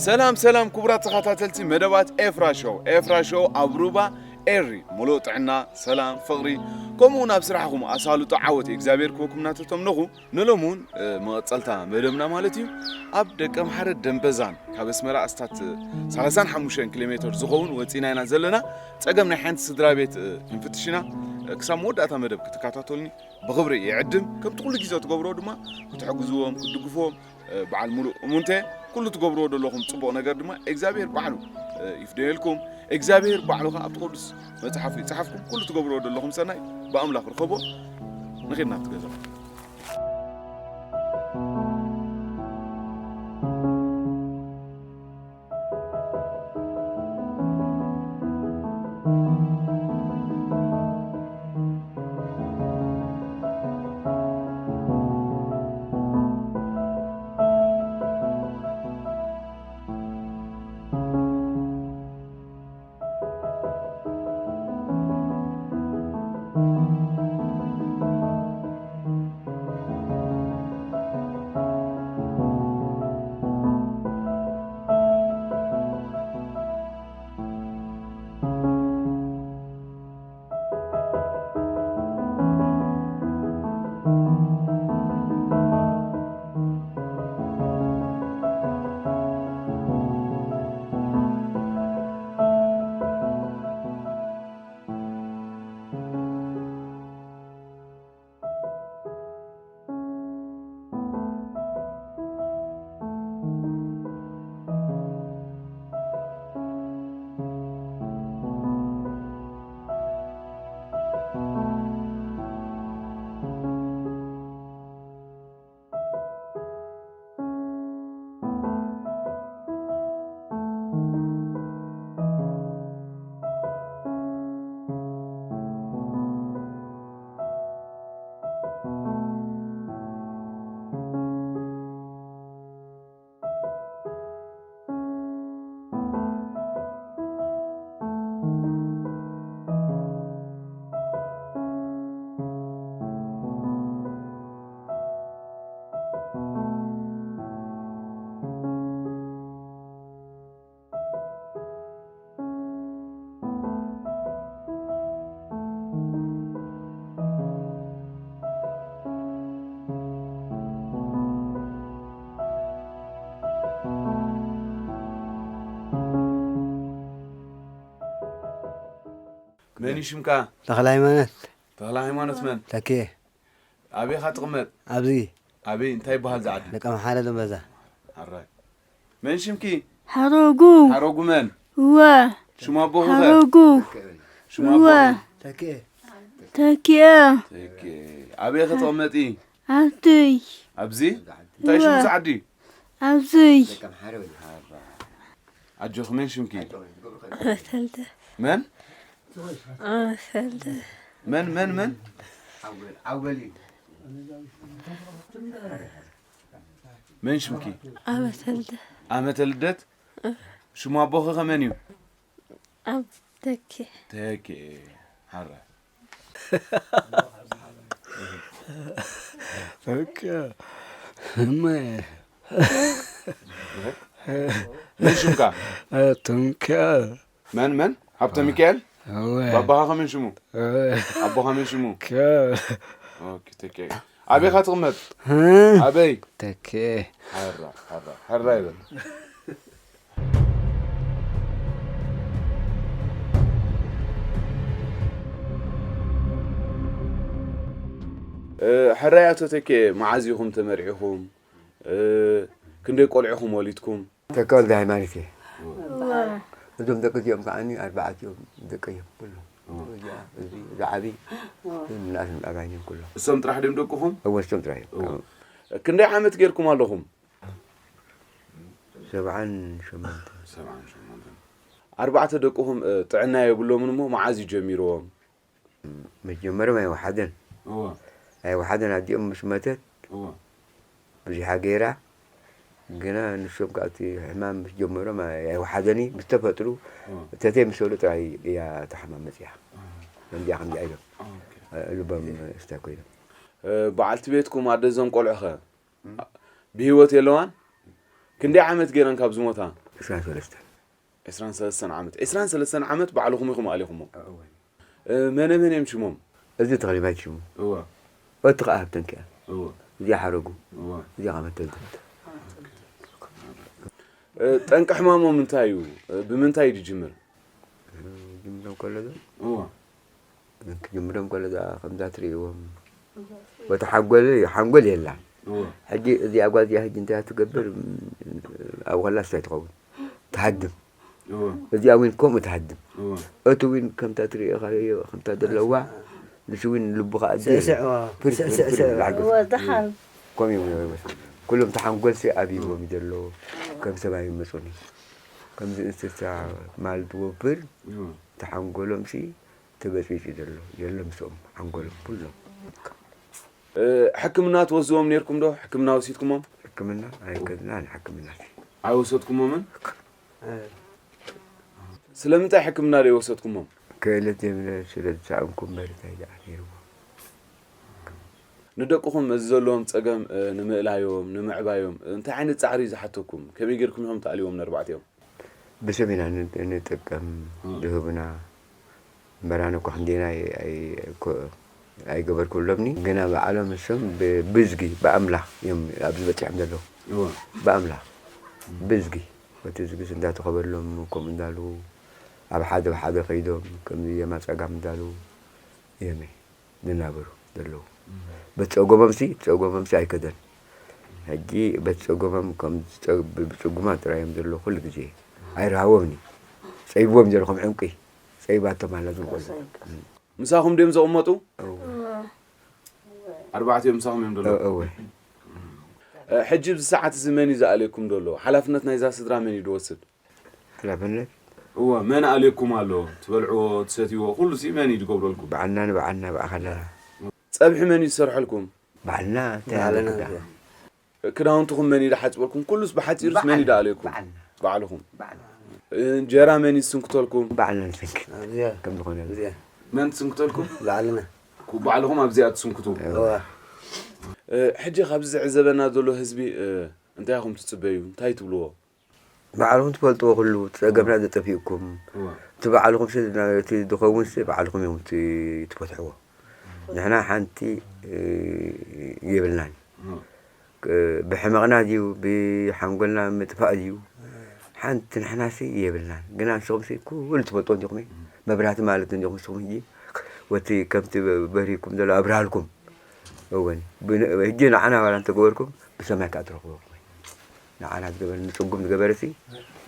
ሰላም ሰላም ክቡራት ተኸታተልቲ መደባት ኤፍራ ሾው። ኤፍራ ሾው ኣብ ሩባ ኤሪ ሙሉእ ጥዕና፣ ሰላም፣ ፍቕሪ፣ ከምኡ እውን ኣብ ስራሕኹም ኣሳልጦ ዓወት እግዚኣብሔር ክበኩም እናተተምነኹ፣ ንሎም እውን፣ እ፣ መቐጸልታ መደብና ማለት እዩ። ኣብ ደቀምሓረ ደንበዛን ካብ ኣስመራ ኣስታት ሰላሳን ሓሙሽተን ኪሎ ሜትር ዝኸውን ወጺና ኢና ዘለና። ጸገም ናይ ሓንቲ ስድራ ቤት፣ እ፣ ክንፍትሽ ኢና። እ፣ ክሳብ መወዳእታ መደብ ክትከታተሉኒ ብኽብሪ ይዕድም። ከምቲ ኩሉ ግዜ ትገብርዎ ድማ ክትሕግዝዎም፣ ክትድግፍዎም፣ እ፣ በዓል ሙሉእ እሙንተ ኩሉ ትገብርዎ ዘለኹም ጽቡቕ ነገር ድማ እግዚኣብሔር ባዕሉ፣ እ፣ ይፍደየልኩም። እግዚኣብሔር ባዕሉ ኸኣ ኣብቲ ቅዱስ መጽሓፉ ይጽሓፍኩም። ኩሉ ትገብርዎ ዘለኹም ሰናይ ብኣምላኽ ርኸቦ። ንኺድ ናብቲ ገዛ። መን እዩ ሽምካ? ተኽለ ሃይማኖት። ተኽለ ሃይማኖት መን? ተኬ። ኣበይ ኢኻ ትቕመጥ? ኣብዚ። ኣበይ? እንታይ ይበሃል እዚ ዓዲ? ደቀምሓረ ደንበዛ። ኣራይ። መን ሽምኪ? ሓረጉ። ሓረጉ መን? እወ። ሽሙ ኣቦኺ ኸ? ሓረጉ። ሽሙ እወ። ኣቦኺ? ተኬ። ተኪኤ። ተኬ። ኣበይ ኢኺ ትቕመጢ? ኣብትይ። ኣብዚ? እንታይ ሽሙ እዚ ዓዲ? ኣብዚ። ኣጆኺ መን ሽምኪ? ኣመተልደ። መን? ኣመተልደ። መን፣ መን፣ መን? መን ሽምኪ? ኣመተልደ። ኣመተ ልደት? ሽሙ ኣቦኺ ከ መን እዩ? ኣብ ተኬ። ተኬ። ሓራ። ተኬ። እመ። መን ሽምካ? ትምክኤል። መን፣ መን? ሃብተ ሚካኤል? እወ። ባባኻ ከመን ሽሙ? እወ። ኣቦኻ መን ሽሙ? ከ- ኦኬ፣ ተኬ። ኣበይ ኢኻ ትቕመጥ? እ? ኣበይ? ተኬ። ሓራ፣ ሓራ፣ ሓራ ይበል። እ፣ ሕራይ ኣቶ ተኬ፣ መዓዝ ኢኹም ተመርዒኹም? እ፣ ክንደይ ቆልዑኹም ወሊድኩም? ተካ ወልደ ሃይማኖት እየ። እዞም ደቂ እዚኦም ከዓኒ ኣርባዕቲኦም ደቂ እዮም ኩሎም። እዚኣ፣ እዚ፣ እዚ ዓቢ፣ እዚ ንኣሽቱ ኣባይን እዮም ኩሎም። እሶም ጥራሕ ድዮም ደቅኹም? እወ፣ እሶም ጥራሕ እዮም። እወ። ክንደይ ዓመት ጌርኩም ኣለኹም? ሰብዓን ሸሞንተን። ሰብዓን ሸሞንተን። ኣርባዕተ ደቅኹም፣ እ፣ ጥዕና የብሎምን እሞ መዓዝ እዩ ጀሚርዎም? መጀመርም ኣይወሓደን። እወ። ኣይወሓደን ኣዲኦም ምስ መተት እወ። ብዙሓ ገይራ፣ ግና ንሶም ከዓ እቲ ሕማም ምስ ጀመሮም ኣይ-፣ ኣይወሓደን እዩ። ምስ ተፈጥሩ እወ። ተተይ ምስ በሉ ጥራይ እያ እታ ሕማም መፂኣ። እወ። ከምዚኣ ከምዚኣ ኢሎም። ኦኬ። እ፣ ልቦም እስታይ ኮይኖም። እ፣ በዓልቲ ቤትኩም ኣደ እዞም ቆልዑኸ? እም። ብህይወት የለዋን? ክንደይ ዓመት ገይረን ካብ ዝሞታ? ዕስራን ሰለስተን። ዕስራን ሰለስተን ዓመት። ዕስራን ሰለስተን ዓመት ባዕልኹም ኢኹም ኣሊኹሞ። እወ። እ፣ መነ መን እዮም ሽሞም? እዚ ተኽሊማይ ሽሙ። እወ። እቲ ኸዓ ሃብተንኪ እያ። እወ። እዚኣ ሓረጉ። እወ። እዚኣ ኸዓ መተልተልት። እ፣ ጠንቂ ሕማሞም እንታይ እዩ? እ፣ ብምንታይ እዩ ዝጅምር? ክጅምሮም ከሎ ዶ? እወ። ክጅምሮም ከሎ ዶ ከምዛ ትርእይዎም። ወቲ ሓንጎል፣ ሓንጎል የላን። እወ። ሕጂ እዚኣ ጓል እዚኣ ሕጂ እንታይ ትገብር? ኣብ ኸላ እንታይ ትኸውን? ትሃድም። እወ። እዚኣ እውን ከምኡ ትሃድም። እወ። እቲ እውን ከምታ ትርእዮ፣ ከምታ ዘለዋ፣ ንሱ እውን ልቡ ኸዓ ስዕስዕ፣ እወ። ፍር፣ ፍር፣ ስዕስዕ፣ ፍር፣ ስዕስዕ። ላዕሊ። እወ፣ ደሓን። ከምኡ እዮም፣ እወ። ኩሎም ተሓንጎልሲ ኣብይዎም እዩ ዘሎ። ከም ሰብ ኣይመጹን እዩ። ከምዚ እንስሳ ማለት ወፍር፣ እወ። ተሓንጎሎምሲ ተበጽቢጹ እዩ ዘሎ። የሎ ምስኦም ሓንጎሎም ኩሎም። እ፣ ሕክምና ትወስድዎም ነይርኩም ዶ? ሕክምና ወሲድኩሞም? ሕክምና ኣይከድናን፣ ሕክምና። ኣይወሰድኩሞምን? እ። ስለምንታይ ሕክምና ዘይወሰድኩሞም? ክእለት የብለ ስለ ዝሰኣንኩ እምበር እንታይ ደኣ ነይርዎ። ንደቅኹም እዚ ዘለዎም ጸገም፣ እ፣ ንምእላዮም፣ ንምዕባዮም፣ እንታይ ዓይነት ጻዕሪ እዩ ዝሓተኩም? ከመይ ጌርኩም ኢኹም ተኣልይዎም ነርባዕቲኦም? ብስም ኢና ን-፣ ንጥቀም፣ እ። ድህቡና። እምበር ኣነ እኮ ክንደየናይ ኣይ-፣ ኣይ-፣ እኮ ኣይገበርኩሎምኒ። ግና ባዕሎም እሶም ብ-፣ ብዝጊ፣ ብኣምላኽ እዮም ኣብዚ በጺሖም ዘለዉ። እወ። ብኣምላኽ። ብዝጊ። በቲ ዝግስ እንዳተኸበሎም ከምኡ እንዳሉ፣ ኣብ ሓደ ብሓደ ከይዶም፣ ከምዚ የማን ጸጋም እንዳሉ እዮም ዝናበሩ ዘለዉ። እም። በቲ ጸገሞምሲ፣ ጸገሞምሲ ኣይከደን። ሕጂ በቲ ጸገሞም ከም ዝጸ-፣ ብ-፣ ብጽጉማት ጥራይ እዮም ዘለዉ ኩሉ ግዜ። ኣይረሃቦምኒ። ጸይብዎም ዘለኹም ዕንቂ። ጸይባቶም ኣላ ዝንቆሉ። ጸይባ። እም። ምሳኹም ድዮም ዘቕመጡ? እወ። ኣርባዕቲኦም ምሳኹም እዮም ዘለዉ? እ-፣ እወ። እ፣ ሕጂ ኣብዚ ሰዓት እዚ መን እዩ ዝኣልየኩም ዘሎ? ሓላፍነት ናይዛ ስድራ መን እዩ ዝወስድ? ሓላፍነት? እወ፣ መን ኣልየኩም ኣሎ? ትበልዕዎ፣ ትሰትይዎ፣ ኩሉ ሲ መን እዩ ዝገብረልኩም? ባዕልና ንባዕልና ብኣኻ ኣለና። ጸብሒ መን እዩ ዝሰርሐልኩም? ባዕልና እንታይ ባዕልና ኣለና። እዚኣ? ክዳውንትኹም መን እዩ ዝሓጽበልኩም? ኩሉስ ብሓጺሩስ መን እዩ ባዕልና፣ ዝኣልየኩም? ባዕልና። ባዕልኹም። ባዕልና። እንጀራ መን እዩ ዝስንክተልኩም? ባዕልና ንስንክት። ኣብዚኣ። ከም ዝኾነ። እዚኣ። መን ትስንክተልኩም? ባዕልና። ኩ-፣ ባዕልኹም ኣብዚኣ ትስንክቱ? እወ። እወ። እ፣ ሕጂ ካብዚ ዝዕዘበና ዘሎ ህዝቢ፣ እ፣ እንታይ ኢኹም ትጽበዩ? እንታይ ትብልዎ? ባዕልኹም ትፈልጥዎ ኩሉ፣ እቲ ጸገምና ዘጠፊእኩም፣ እወ። እቲ ባዕልኹም ሲ-፣ እቲ ዝኸውን ሲ ባዕልኹም እዮም እቲ ትፈትሕዎ። ንሕና ሓንቲ፣ እ፣ የብልናን። እወ። ክ-፣ ብሕመቕና ድዩ፣ ብሓንጎልና ምጥፋእ ድዩ? ሓንቲ ንሕና ሲ የብልናን። ግና ንስኹም ሲ ኩሉ ትፈልጥዎ እንዲኹም፣ መብራህቲ ማለት እንዲኹም ንስኹም ሕጂ፣ ወቲ ከምቲ በሪህኩም ዘሎ ኣብርሃልኩም። እወን። ብን-፣ ሕጂ ንዓና ዋላ እንተገበርኩም፣ ብሰማይ ከኣ ትረኽብዎ። ንዓና ዝገበረ፣ ንጽጉም ዝገበረ ሲ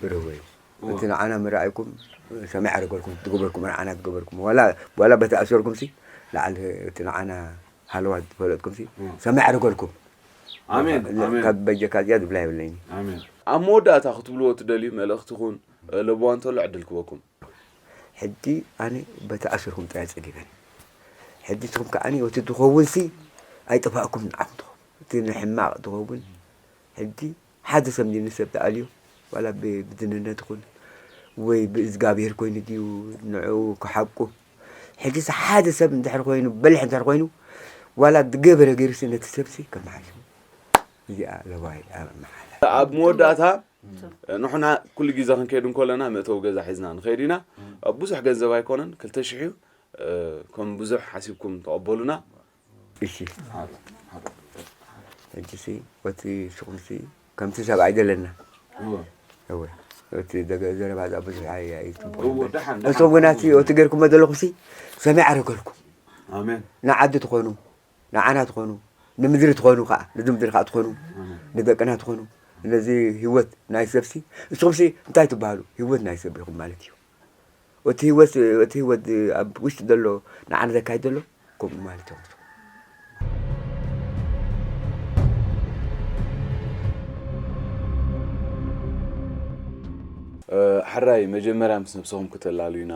ብርህዎ እዩ። እወ። እቲ ንዓና ምርኣይኩም፣ ሰማይ ኣረገልኩም፣ ዝገበርኩም፣ ንዓና ዝገበርኩም። ዋላ፣ ዋላ በቲ ኣሰርኩም ሲ፣ ንዓል-፣ እቲ ንዓና ሃለዋ ዝፈለጥኩም ሲ፣ እወ። ሰማይ ኣረገልኩም። ኣሜን፣ ለ-፣ ኣሜን። ካብ በጀካ እዚኣ ዝብላ የብለይን። ኣሜን። ኣብ መወዳእታ ክትብልዎ ትደልዩ መልእኽቲ ኹን፣ ለበዋ እንተሎ ዕድል ክበኩም። ሕጂ ኣነ በቲ ኣሰርኩም ጥራይ ጸጊበን። ሕጂ ንስኹም ከዓኒ እቲ ትኸውን ሲ ኣይጠፋእኩም ንዓኹም ትኸውን። እቲ ንሕማቕ ትኸውን። ሕጂ ሓደ ሰብ እንዲ ንሰብ ተኣልዩ፣ ዋላ ብ-፣ ብድንነት ይኹን ወይ ብእዝጋብሄር ኮይኑ ድዩ ንዕኡ ክሓቁ። ሕጂስ ሓደ ሰብ እንድሕር ኮይኑ፣ በሊሕ እንድሕር ኮይኑ፣ ዋላ ዝገበረ ገይሩሲ ነቲ ሰብሲ ከመሓይሽ። እዚኣ ለባይ ኣብ መሓላ። ኣብ መወዳእታ፣ ንሕና ኩሉ ግዜ ክንከይድ እንከለና መእተዊ ገዛ ሒዝና ንኸይድ ኢና። ኣብ ብዙሕ ገንዘብ ኣይኮነን፣ ክልተ ሽሕ እዩ። እ፣ ከም ብዙሕ ሓሲብኩም ተቐበሉና። እሺ። ሕጂሲ፣ እቲ ንስኹምሲ፣ ከምቲ ሰብኣይ ዘለና። እወ። እወ። እቲ ደገ-፣ ዘረባ እዛ ብዙሕ ኣይ-፣ ኣይትብሉ። እወ፣ ደሓን፣ ደሓን። ንስኹም ግና እቲ፣ እቲ ገይርኩሞ ዘለኹምሲ፣ ሰማይ ኣረገልኩም። ኣሜን። ንዓዲ ትኾኑ። ንዓና ትኾኑ፣ ንምድሪ ትኾኑ ከዓ፣ ነዚ ምድሪ ከዓ ትኾኑ፣ ንደቅና ትኾኑ፣ ነዚ ህይወት ናይ ሰብሲ፣ ንስኹምሲ እንታይ ትበሃሉ? ህይወት ናይ ሰብ ኢኹም ማለት እዩ። እቲ ህይወት፣ እቲ ህይወት ኣብ ውሽጢ ዘሎ ንዓና ዘካይድ ዘሎ ከምኡ ማለት እዮም። ሕራይ መጀመርያ ምስ ነብስኹም ክተላልዩና፣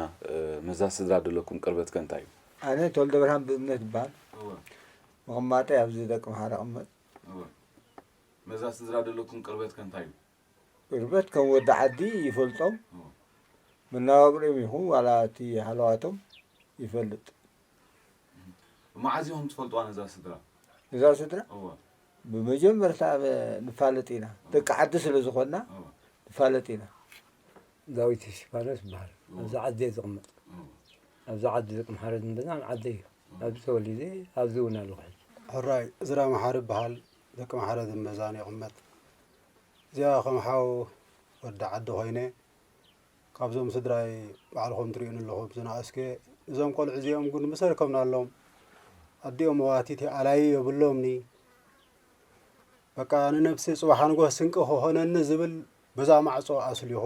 ምስዛ ስድራ ዘለኩም ቅርበት ከ እንታይ እዩ? ኣነ ተወልደ ብርሃን ብእምነት ይበሃል። ምቕማጠይ ኣብዚ ደቂ ምሓረ እቕመጥ። መዛ ስድራ ዘለኩም ቅርበት ከ እንታይ እዩ? ቅርበት ከም ወዲ ዓዲ ይፈልጦም። መነባብሮኦም ይኹን ዋላ እቲ ሃለዋቶም ይፈልጥ። መዓዝ ኢኹም ትፈልጥዋ ነዛ ስድራ? እዛ ስድራ ብመጀመርታ ንፋለጥ ኢና። ደቂ ዓዲ ስለ ዝኾንና ንፋለጥ ኢና። ዳዊት እስቲፋኖስ ይበሃል። ኣብዚ ዓዲ እየ ዝቕመጥ። ኣብዚ ዓዲ ደቂ ምሓረ ዝንበዛ ዓደይ እዩ። ኣብዚ ተወሊደ ኣብዚ እውን ኣለኹ ሕጂ። ሕራይ እዝራ መሓሪ ይበሃል። ደቂ መሓረ ዝንበዛን ይቕመጥ። እዚኣ ከም ሓው ወዲ ዓዲ ኮይነ ካብዞም ስድራይ ባዕልኹም ትርእዩኒ ኣለኹም ዝነኣስኩ እዞም ቆልዑ እዚኦም ግን ምስ ኣርከብናሎም ኣዲኦም መዋቲት ኣላይ የብሎምኒ። በቃ ንነብሲ ጽባሕ ንጎህ ስንቂ ክኾነኒ ዝብል በዛ ማዕጾ ኣስሊኹ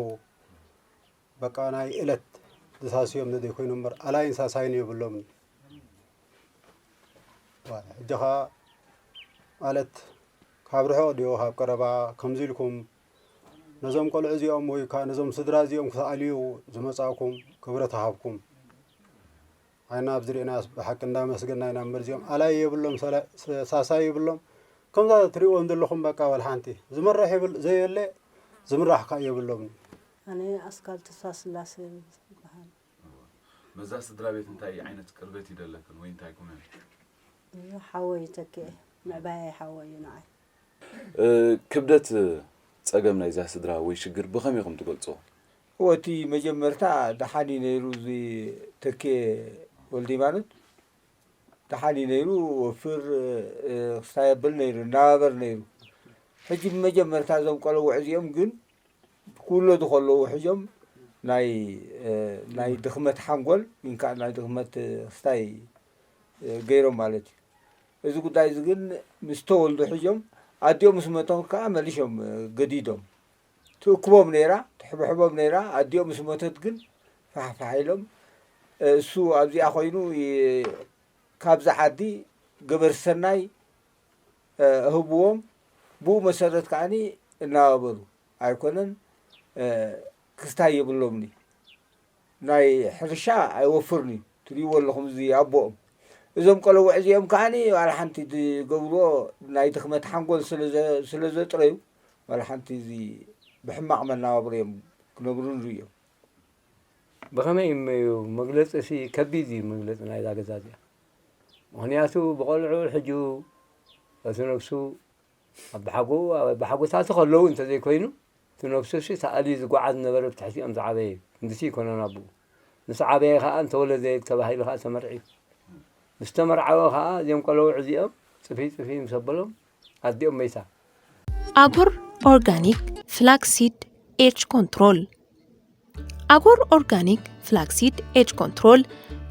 በቃ ናይ እለት ዝሳስዮም ነደይ ኮይኑ እምበር ኣላይን ሳሳይን የብሎምን። ሕጂ ኸኣ ማለት ካብ ርሑቕ ድዮ ካብ ቀረባ ከምዚ ኢልኩም ነዞም ቆልዑ እዚኦም ወይ ከዓ ነዞም ስድራ እዚኦም ክትኣልዩ ዝመጻእኩም ክብረት ይሃብኩም። ዓይና ኣብዚ ርኢና ብሓቂ እንዳመስገና ኢና እምበር እዚኦም ኣላይ የብሎም ሳሳይ የብሎም። ከምዛ ትሪእዎም ዘለኹም በቃ ዋላ ሓንቲ ዝምራሕ ይብል ዘየለ ዝምራሕ ከዓ የብሎምን። ኣነ ኣስካል ተስፋስላሰ ይበሃል። መዛ ስድራ ቤት እንታይ ዓይነት ቅርበት ይደለክን ወይ እንታይ ኩነን? ሓወይ ተክኤ ምዕባያይ ሓወይ እዩ ንዓይ። ክብደት ጸገም ናይዛ ስድራ ወይ ሽግር ብኸመይ ኢኹም ትገልጽዎ? እቲ መጀመርታ ደሓን እዩ ነይሩ እዚ ተኬ ወልደይማኖት ደሓን እዩ ነይሩ ወፍር ክስታይ የብል ነይሩ እናባበር ነይሩ ሕጂ ብመጀመርታ እዞም ቆለውዕ እዚኦም ግን ክውለዱ ከለዉ ሕጆም ናይ ናይ ድኽመት ሓንጎል ኢንካ ናይ ድኽመት ክስታይ ገይሮም ማለት እዩ እዚ ጉዳይ እዚ ግን ምስ ተወልዱ ሕጆም ኣዲኦም ምስ መቶም ከዓ መሊሾም ገዲዶም ትእክቦም ነይራ፣ ትሕብሕቦም ነይራ፣ ኣዲኦም ምስ ሞተት ግን ፋሕፋሕ ኢሎም እሱ ኣብዚኣ ኮይኑ ካብዛ ዓዲ ገበርቲ ሰናይ እህብዎም፣ ብኡ መሰረት ከዓኒ እናበበሉ ኣይኮነን ክስታይ የብሎምኒ። ናይ ሕርሻ ኣይወፍርን እዩ ትሪእዎ ኣለኹም እዚ ኣቦኦም እዞም ቆለውዕ እዚኦም ከዓኒ ዋላ ሓንቲ ዝገብርዎ ናይ ድኽመት ሓንጎል ስለ ዘጥረዩ ዋላ ሓንቲ እዚ ብሕማቕ መናባብሮ እዮም ክነብሩ ንርእዮም። ብኸመይ እዩ መግለፂ ሲ ከቢድ እዩ መግለፂ ናይዛ ገዛ እዚኣ ምኽንያቱ ብቆልዑ ሕጂ እቲ ነብሱ ኣባሓጎ ኣባሓጎታቱ ከለዉ እንተዘይኮይኑ እቲ ነብሱሲ ተኣልዩ ዝጓዓዝ ዝነበረ ብትሕቲኦም ዝዓበየ እዩ። ክንድቲ ኣይኮነን ኣቦኡ። ምስ ዓበየ ኸኣ እንተወለደ ተባሂሉ ኸኣ ተመርዕዩ። ምስ ተመርዓወ ኸኣ እዚኦም ቆለውዕ እዚኦም ጽፍይ ጽፍይ ምስ ኣበሎም ኣዲኦም መይታ። ኣጎር ኦርጋኒክ ፍላክሲድ ኤጅ ኮንትሮል ኣጎር ኦርጋኒክ ፍላክሲድ ኤጅ ኮንትሮል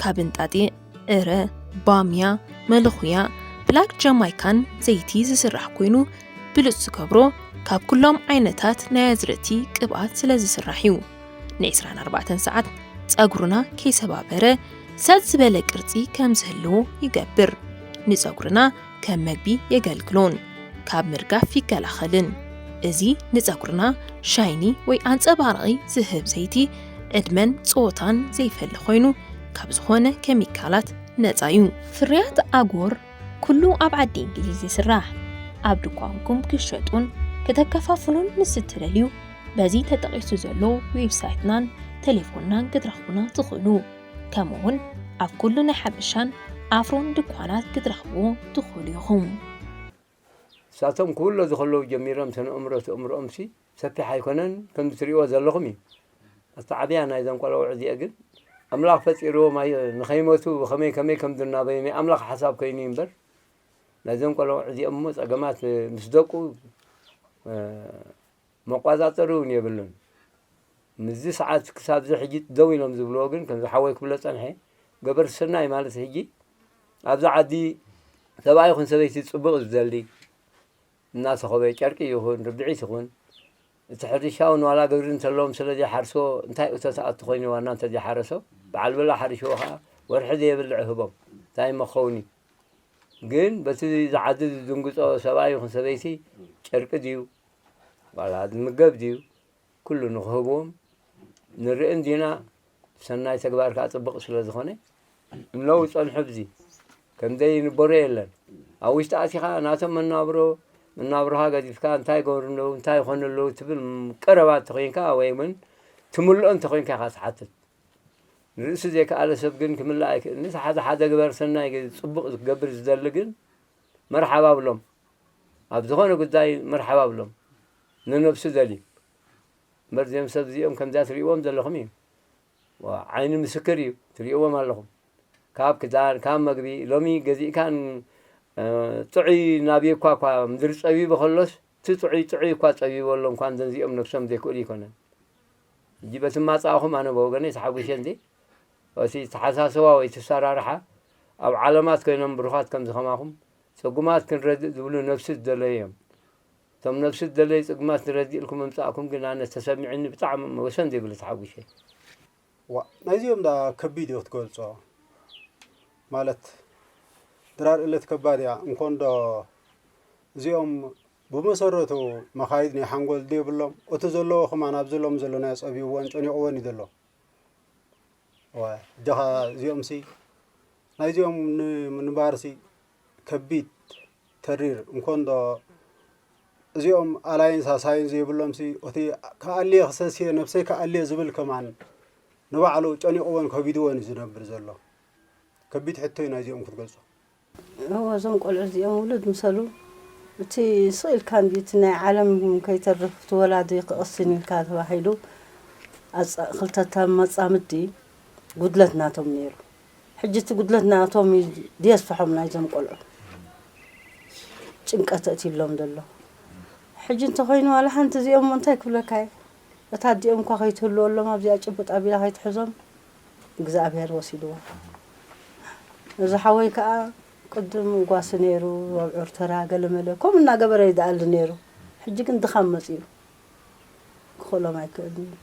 ካብ እንጣጢዕ፣ ዕረ፣ ባምያ፣ መለኹያ፣ ብላክ ጃማይካን ዘይቲ ዝስራሕ ኮይኑ ብሉፅ ዝገብሮ ካብ ኩሎም ዓይነታት ናይ ኣዝርእቲ ቅብኣት ስለ ዝስራሕ እዩ። ን24 ሰዓት ፀጉርና ከይሰባበረ ሰጥ ዝበለ ቅርፂ ከም ዝህልዎ ይገብር። ንፀጉርና ከም መግቢ የገልግሎን ካብ ምርጋፍ ይከላኸልን። እዚ ንፀጉርና ሻይኒ ወይ ኣንፀባራቒ ዝህብ ዘይቲ ዕድመን ፀወታን ዘይፈሊ ኮይኑ ካብ ዝኾነ ከሚካላት ነፃ እዩ። ፍርያት ኣጎር ኩሉ ኣብ ዓዲ እንግሊዝ ይስራሕ። ኣብ ድኳንኩም ክሸጡን ክተከፋፍሉን ምስ እትደልዩ በዚ ተጠቒሱ ዘሎ ዌብሳይትናን ቴሌፎንናን ክትረኽቡና ትኽእሉ። ከምኡ እውን ኣብ ኩሉ ናይ ሓበሻን ኣፍሮን ድኳናት ክትረኽብዎ ትኽእሉ ኢኹም። ንሳቶም ክውለዱ ከለዉ ጀሚሮም ስነ ኣእምሮ እቲ ኣእምሮኦምሲ ሰፊሕ ኣይኮነን ከምዚ ትሪእዎ ዘለኹም እዩ። ኣተዓብያ ናይዘን ቆለውዕ እዚአ ግን ኣምላኽ ፈጢርዎም ኣይ ንኸይሞቱ ከመይ ከመይ ከም ዝናበዮም ኣምላኽ ሓሳብ ኮይኑ እዩ እምበር ናይዘን ቆለውዕ እዚኦም እሞ ጸገማት ምስ ደቁ መቋጻጸሪ እውን የብሉን። ምስዚ ሰዓት ክሳብዚ ሕጂ ደው ኢሎም ዝብልዎ ግን ከምዚ ሓወይ ክብሎ ጸንሐ ገበርቲ ሰናይ ማለት ሕጂ ኣብዚ ዓዲ ሰብኣይ ይኹን ሰበይቲ ጽቡቕ ዝደሊ፣ እናሰኸበ ጨርቂ ይኹን ርብዒት ይኹን፣ እቲ ሕርሻ እውን ዋላ ግብሪ እንተለዎም ስለ ዘይሓርሶ፣ እንታይ እቶት ኣቱ ኮይኑ ዋና እንተዘይሓረሶ፣ በዓል በላ ሓሪሽዎ ኸዓ ወርሒ ዘየብልዕ ህቦም። እንታይ መኸውን እዩ? ግን በቲ ዝዓዲ ዝድንግጾ ሰብኣይ ይኹን ሰበይቲ ጨርቂ ድዩ፣ ዋላ ዝምገብ ድዩ፣ ኩሉ ንኽህብዎም ንርኢ እንዲና። ሰናይ ተግባር ከዓ ጽቡቕ ስለ ዝኾነ እነው ጸንሑ። ብዚ ከም ዘይንበሮ የለን። ኣብ ውሽጢ ኣቲኻ ናቶም መናብሮ፣ መናብሮኻ ገዲፍካ እንታይ ይገብሩ ኣለዉ፣ እንታይ ይኾኑ ኣለዉ ትብል ቀረባ እንተኾይንካ ወይ እውን ትምልኦ እንተኾይንካ ኢኻ ትሓትት። ንርእሱ ዘይከኣለ ሰብ ግን ክምልእ ኣይክእልን። ሓደ ሓደ ግበር ሰናይ ጽቡቕ ክገብር ዝደሊ ግን መርሓባ ብሎም። ኣብ ዝኾነ ጉዳይ መርሓባ ብሎም። ንነብሱ ደልዩ። እምበር እዚኦም ሰብ እዚኦም ከምዚኣ ትርእይዎም ዘለኹም እዩ። ዋ፣ ዓይኒ ምስክር እዩ፣ ትርእይዎም ኣለኹም። ካብ ክዳን፣ ካብ መግቢ፣ ሎሚ ገዚእካን፣ እ፣ ጥዑይ ናብየኳ እኳ ምድሪ ጸቢቡ ከሎስ፣ እቲ ጥዑይ፣ ጥዑይ እኳ ጸቢቡ ኣሎ፣ እንኳን ዘንዚኦም ነብሶም ዘይክእሉ ይኮነን። ሕጂ በቲ ማጻእኹም ኣነ ብወገነይ ተሓጒሸ እንዲ፣ እቲ ተሓሳስባ ወይ እቲ ኣሰራርሓ ኣብ ዓለማት ኮይኖም ብሩኻት ከምዚ ከማኹም ጽጉማት ክንረድእ ዝብሉ ነብሲ ዝደለዩ እዮም። እቶም ነብሲ ዝደለዩ ጽጉማት ንረድእ ኢልኩም ምምጻእኩም ግን ኣነ ተሰሚዑኒ ብጣዕሚ ወሰን ዘይብሉ ተሓጒሸ። ዋ፣ ናይዚኦም ደኣ ከቢድ እዩ ክትገልጾ። ማለት ድራር እለት ከባድ እያ። እንኮንዶ እዚኦም ብመሰረቱ መኻይድ ናይ ሓንጎል ድየብሎም፣ እቲ ዘለዎ ከማን ኣብዚ ሎም ዘሎ ናይ ጸቢብዎን ጨኒቕዎን እዩ ዘሎ። ዋ፣ እጀኻ እዚኦምሲ፣ ናይዚኦም ንምንባርሲ ከቢድ ተሪር እንኮንዶ እዚኦም ኣላይንስ ኣሳይን ዘይብሎምሲ፣ እቲ ክኣልየ ክሰስየ፣ ነብሰይ ክኣልየ ዝብል ከማን ንባዕሉ ጨኒቕዎን ከቢድዎን እዩ ዝነብር ዘሎ። ከቢድ ሕቶ እዩ ናይዚኦም ክትገልጾ። እወ፣ እዞም ቆልዑ እዚኦም ውሉድ ምሰሉ፣ እቲ ስቕ ኢልካ እንዲ እቲ ናይ ዓለም ከይተርፍ እቲ ወላዲ ክቕስን ኢልካ ተባሂሉ፣ ኣጻ-፣ ክልተታ መጻምዲ ጉድለት ናቶም ነይሩ። ሕጂ እቲ ጉድለት ናቶም እዩ ድየስፍሖም ናይዞም ቆልዑ። ጭንቀት ኣእትዩሎም ዘሎ። ሕጂ እንተኾይኑ ዋላ ሓንቲ እዚኦም እንታይ ክብለካ እየ? እታ ኣዲኦም እኳ ከይትህልወሎም ኣብዚኣ ጭብጥ ኣቢላ ከይትሕዞም እግዚኣብሔር ወሲድዎ። እዚ ሓወይ ከኣ ቅድም ጓሲ ነይሩ፣ ኣብዑር ተራ ገለመለ ከምኡ እናገበረ ይደኣሊ ነይሩ። ሕጂ ግን ድኻም መጺኡ። ክኽእሎም ኣይክእልን እዩ።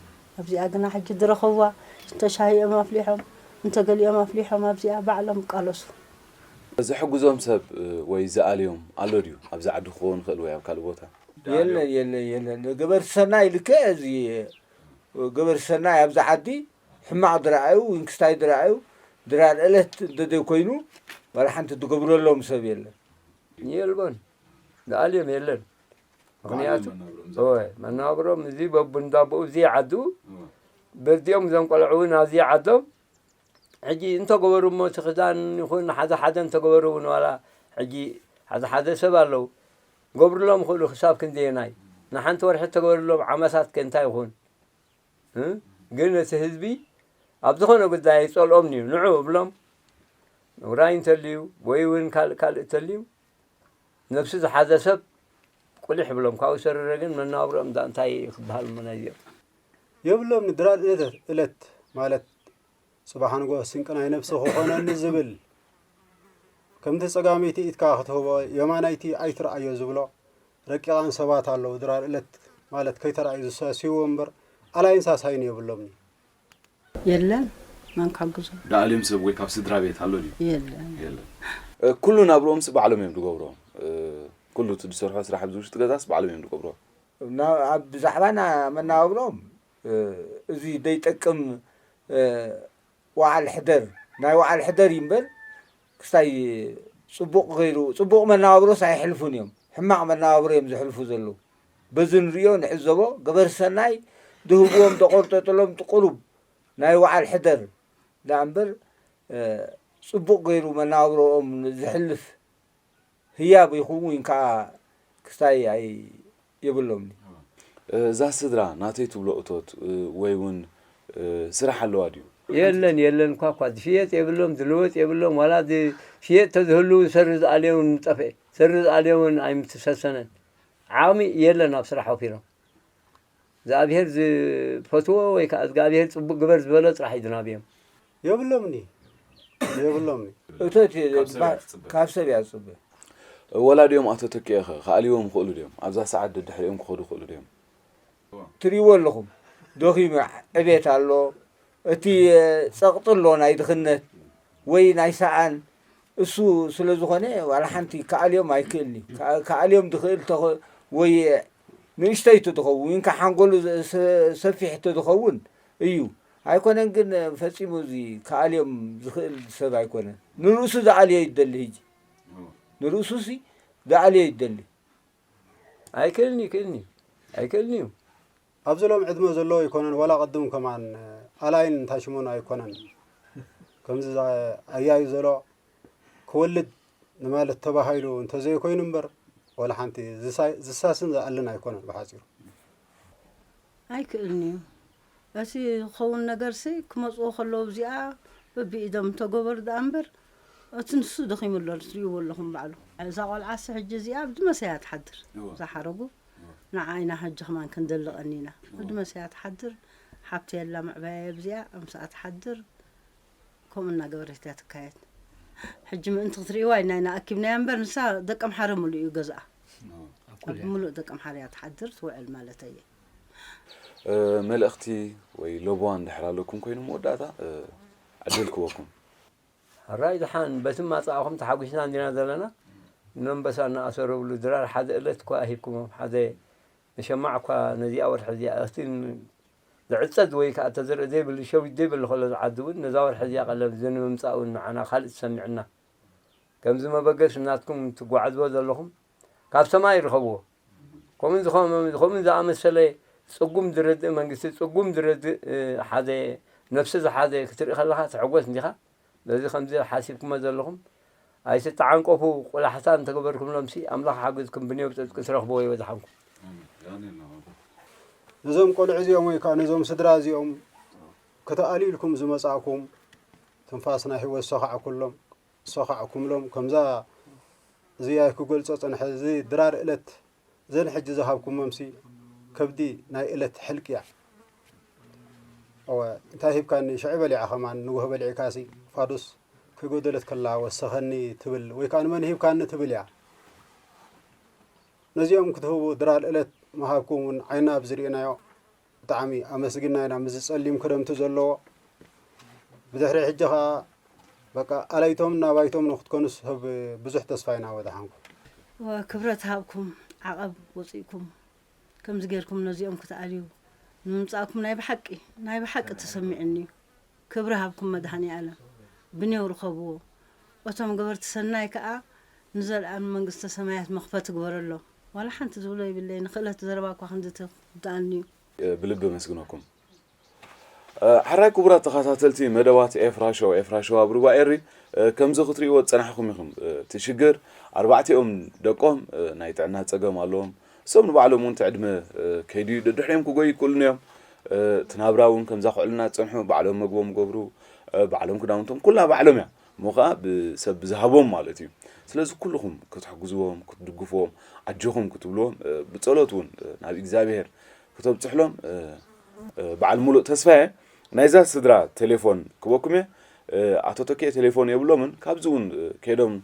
ኣብዚኣ ግና ሕጂ ዝረኸብዋ እንተ ሻሂ እዮም ኣፍሊሖም፣ እንተ ገሊኦም ኣፍሊሖም ኣብዚኣ ባዕሎም ይቃለሱ። ዝሕግዞም ሰብ ወይ ዝኣልዮም ኣሎ ድዩ? ኣብዚ ዓዲ ክኸውን ይኽእል ወይ ኣብ ካልእ ቦታ? የለን የለን የለን። ገበርቲ ሰናይ ልክዕ እዚ ገበርቲ ሰናይ ኣብዚ ዓዲ ሕማቕ ዝረኣዩ፣ እንክስታይ ዝረኣዩ፣ ድራር ዕለት እንተዘይኮይኑ ዋላ ሓንቲ ዝገብረሎም ሰብ የለን። የልቦን። ዝኣልዮም የለን። ምኽንያቱ እወ፣ መናብሮም እዚ በቡንዳቦኡ እዚ ዓዱ በዚኦም እዞም ቆልዑ እውን ኣብዚ ዓዶም ሕጂ እንተገበሩ እሞ እቲ ክዳን ይኹን ሓደ ሓደ እንተገበሩ እውን ዋላ ሕጂ ሓደ ሓደ ሰብ ኣለዉ ገብርሎም ክእሉ ክሳብ ክንደየናይ ንሓንቲ ወርሒ ተገበርሎም ዓመታት ከ እንታይ ይኹን እ? ግን እቲ ህዝቢ ኣብ ዝኾነ ጉዳይ ኣይጸልኦም እዩ ንዑ እብሎም ውራይ እንተልዩ ወይ እውን ካልእ ካልእ እንተልዩ ነብሱ ዝሓዘ ሰብ ቁሊሕ ይብሎም ካብኡ ሰረረ ግን መነባብሮኦም እዳ እንታይ ክበሃል እሞ ናይዚኦም የብሎም ንድራር እለት እለት ማለት ጽባሕ ንግሆ ስንቂ ናይ ነብሲ ክኾነኒ ዝብል ከምቲ ጸጋመይቲ ኢድካ ክትህቦ የማናይቲ ኣይትርኣዮ ዝብሎ ረቂቓን ሰባት ኣለዉ ድራር እለት ማለት ከይተራእዩ ዝሰስይዎ እምበር ኣላይን ሳሳይን የብሎምን። የለን መን ካግዞ ዳኣልዮም ሰብ ወይ ካብ ስድራ ቤት ኣሎ ድዩ? የለን። የለን። እ፣ ኩሉ ናብርኦም ሲ ባዕሎም እዮም ዝገብርዎ። እ፣ ኩሉ እቲ ዝሰርሖ ስራሕ ኣብዚ ውሽጢ ገዛስ ባዕሎም እዮም ዝገብርዎ። ናብ ኣብ ብዛዕባ ና መነባብሮም እ፣ እዚ ዘይጠቅም እ፣ ወዓል ሕደር ናይ ወዓል ሕደር እዩ እምበር ክስታይ ጽቡቕ ገይሩ ጽቡቕ መነባብሮስ ኣይሕልፉን እዮም። ሕማቕ መነባብሮ እዮም ዝሕልፉ ዘለዉ። በዚ ንርእዮ ንዕዘቦ ገበርቲ ሰናይ ዝህብዎም ዘቖርጠጥሎም ቁሩብ ናይ ወዓል ሕደር ደኣ እምበር እ፣ ጽቡቕ ገይሩ መነባብሮኦም ዝሕልፍ ህያብ ይኹን ከዓ ክስታይ ኣይ የብሎምኒ። እዛ ስድራ ናተይ ትብሎ እቶት ወይ እውን ስራሕ ኣለዋ ድዩ? የለን የለን ኳኳ ዝሽየጥ የብሎም ዝልወጥ የብሎም ዋላ ዝሽየጥ ተዝህሉ እውን ሰሪ ዝኣልዮ እውን ጠፍኤ ሰሪ ዝኣልዮ እውን ኣይምትሰሰነን ዓቕሚ የለን ኣብ ስራሕ ወፊሮም እግዚኣብሔር ዝፈትዎ ወይ ከዓ እግዚኣብሔር ፅቡቅ ግበር ዝበሎ ጥራሕ እዩ ዝናብዮም። የብሎምኒ የብሎምኒ። እቶት ካብ ሰብ እያ ዝፅበ። ወላ ድዮም ኣቶ ተኪኤኸ ክኣልይዎም ይኽእሉ ድዮም? ኣብዛ ሰዓት ደድሕሪኦም ክኸዱ ይኽእሉ ድዮም? ትርእይዎ ኣለኹም፣ ደኺሙ፣ ዕቤት ኣሎ፣ እቲ ጸቕጢ ኣሎ ናይ ድኽነት ወይ ናይ ሰኣን፣ እሱ ስለ ዝኾነ ዋላ ሓንቲ ክኣልዮም ኣይክእልን እዩ። ክኣ- ክኣልዮም ድኽእል ተኸ- ወይ ንእሽተይ ተትኸውን ወይንካ ሓንጎሉ ዘ- ሰ- ሰፊሕ ተዝኸውን እዩ። ኣይኮነን ግን ፈጺሙ እዚ ክኣልዮም ዝኽእል ሰብ ኣይኮነን። ንርእሱ ዝኣልዮ ይደሊ ሕጂ። ንርእሱሲ ዝኣልዮ ይደሊ። ኣይክእልን ይክእልን እዩ ኣይክእልን እዩ ኣብዚ ሎም ዕድመ ዘለዎ ኣይኮነን ዋላ ቅድም ከማን ኣላይን እንታሽሞን ኣይኮነን ከምዚ ኣያዩ ዘሎ ክወልድ ንማለት ተባሂሉ እንተዘይኮይኑ እምበር ዋላ ሓንቲ ዝሳስን ዝኣልን ኣይኮነን ብሓፂሩ ኣይክእልን እዩ እቲ ዝኸውን ነገርሲ ክመፅዎ ከለዉ እዚኣ በቢኢዶም እንተገበሩ ደኣ እምበር እቲ ንሱ ደኺሙ ኣሎ ትርእይዎ ኣለኹም ባዕሉ እዛ ቆልዓሲ ሕጂ እዚኣ ብድመሰ እያ ትሓድር ዝሓረጉ ንዓ ኢና ሕጂ ከማን ክንደልቐኒ ኢና ብድመሰ እያ ትሓድር ሓብቲ የላ ምዕባያ እዚኣ ኣምስኣ ትሓድር ከምኡ እናገበረት እያ ትካየድ ሕጂ ምእንቲ ክትርእይዋ ኢና ኢና ኣኪብናያ እምበር ንሳ ደቀምሓረ ሙሉእ እዩ ገዝኣ ኣብ ሙሉእ ደቀምሓረ እያ ትሓድር ትውዕል ማለተይ እየ መልእኽቲ ወይ ለበዋ እንድሕር ኣለኩም ኮይኑ መወዳእታ ዕድል ክበኩም ሕራይ ድሓን በቲ ማፃእኹም ተሓጒስና እንዲና ዘለና ነንበሳ እናኣሰረብሉ ድራር ሓደ እለት እኳ ሂብኩሞም ሓደ ንሸማዕ እኳ ነዚኣ ወርሒ እዚኣ እቲ ዝዕፀድ ወይ ከዓ ተዘርእ ዘይብሉ ሸዊት ዘይብሉ ከሎ ዝዓዲ እውን ነዛ ወርሒ እዚኣ ቀለብ ዘንምምፃእ እውን ንዓና ካልእ ትሰሚዕና ከምዚ መበገሲ ናትኩም ትጓዓዝዎ ዘለኹም ካብ ሰማይ ይርኸብዎ። ከምኡ ዝኸ- ከምኡ ዝኣመሰለ ጽጉም ዝረድእ መንግስቲ፣ ጽጉም ዝረድእ እ፣ ሓደ ነፍሲ ዝሓዘ ክትርኢ ከለኻ ትሕጎስ እንዲኻ። ነዚ ከምዚ ሓሲብኩሞ ዘለኹም ኣይትተዓንቀፉ፣ ቆላሕታ እንተገበርኩምሎምሲ ኣምላኽ ሓግዝኩም ብንዮብ ጽድቂ ትረኽብዎ ይበዝሓንኩም። ነዞም ቆልዑ እዚኦም ወይ ከዓ ነዞም ስድራ እዚኦም ክትኣልዩ ኢልኩም ዝመጻእኩም ትንፋስ ናይ ህይወት ዝሰኻዕኩሎም ዝሰኻዕኩምሎም ከምዛ እዚ ኣይ ክገልጾ ጸንሐ እዚ ድራር እለት ዘን ሕጂ ዝሃብኩሞምሲ ከብዲ ናይ እለት ሕልቂ እያ እወ እንታይ ሂብካኒ ሽዑ በሊዓ ከማን ንጉሆ በሊዕካሲ ፋዱስ ከይጎደለት ከላ ወሰኸኒ ትብል ወይ ከዓ ንመን ሂብካኒ ትብል እያ ነዚኦም ክትህቡ ድራር እለት ምሃብኩም እውን ዓይና ኣብ ዝርእናዮ ብጣዕሚ ኣመስጊና ኢና ምስዚ ፀሊም ክረምቲ ዘለዎ ብድሕሪ ሕጂ ከዓ በቃ ኣላይቶም ናባይቶም ንክትኮኑስ ህብ ብዙሕ ተስፋ ኢና ወድሓንኩም ክብረት ሃብኩም ዓቐብ ወፂእኩም ከምዚ ጌርኩም ነዚኦም ክትኣልዩ ንምምፃእኩም ናይ ብሓቂ ናይ ብሓቂ ተሰሚዑኒ እዩ ክብሪ ሃብኩም መድሃኒ ኣለም ብኔው ርኸብዎ እቶም ገበርቲ ሰናይ ከዓ ንዘልኣም መንግስተ ሰማያት መኽፈት ግበረሎም ዋላ ሓንቲ ዝብሎ ይብለይ ንክእለት ዘረባ እኳ ክንዲ ትውድኣኒ እዩ ብልቢ የመስግነኩም። ሓራይ ክቡራት ተኸታተልቲ መደባት ኤፍራ ሾው ኤፍራ ሾው ኣብ ሩባ ኤሪ ከምዚ ክትርእይዎ ዝጸናሕኩም ኢኹም። እቲ ሽግር ኣርባዕቲኦም ደቆም ናይ ጥዕና ጸገም ኣለዎም። እሶም ንባዕሎም እውን እቲ ዕድመ ከይዱ እዩ ደድሕሪኦም ክጎዩ ይክእሉን እዮም። እቲ ናብራ እውን ከምዛ ክዕሉና ዝጸንሑ ባዕሎም መግቦም ይገብሩ፣ ባዕሎም ክዳውንቶም ኩላ ባዕሎም እያ። እሞ ከዓ ብሰብ ብዝሃቦም ማለት እዩ። ስለዚ ኩልኹም ክትሕግዝዎም፣ ክትድግፍዎም፣ ኣጆኹም ክትብልዎም ብጸሎት እውን ናብ እግዚኣብሄር ክተብፅሕሎም በዓል ሙሉእ ተስፋ እየ። ናይዛ ስድራ ቴሌፎን ክበኩም እየ። ኣቶ ተኪኤ ቴሌፎን የብሎምን። ካብዚ እውን ከይዶም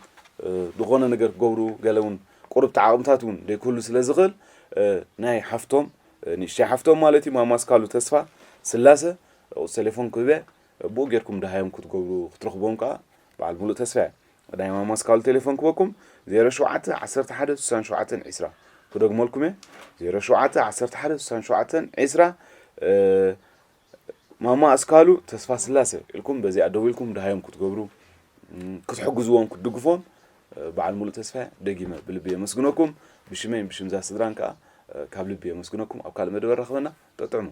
ዝኾነ ነገር ክገብሩ ገለ እውን ቁሩብ ተዓቕምታት እውን ደይክህሉ ስለ ዝኽእል ናይ ሓፍቶም ንእሽተይ ሓፍቶም ማለት እዩ ማማ ኣስካሉ ተስፋ ስላሰ ቁፅ ቴሌፎን ክህብ እየ። ብኡ ጌርኩም ደሃዮም ክትገብሩ ክትረኽብዎም ከዓ በዓል ሙሉእ ተስፋ እየ። ናይ ማማ ኣስካሉ ቴሌፎን ክበኩም ዜሮ ሸውዓተ ዓሰርተ ሓደ ስሳን ሸውዓተን ዕስራ ክደግመልኩም እየ ዜሮ ሸውዓተ ዓሰርተ ሓደ ስሳን ሸውዓተን ዕስራ ማማ ኣስካሉ ተስፋ ስላሰ ኢልኩም በዚኣ ደዊልኩም ደሃዮም ክትገብሩ ክትሕግዝዎም ክትድግፎም በዓል ሙሉእ ተስፋ ደጊመ ብልቢ የመስግነኩም ብሽመይን ብሽምዛ ስድራን ከዓ ካብ ልቢ የመስግነኩም ኣብ ካልእ መደበ ረኽበና ጠጥዕሙ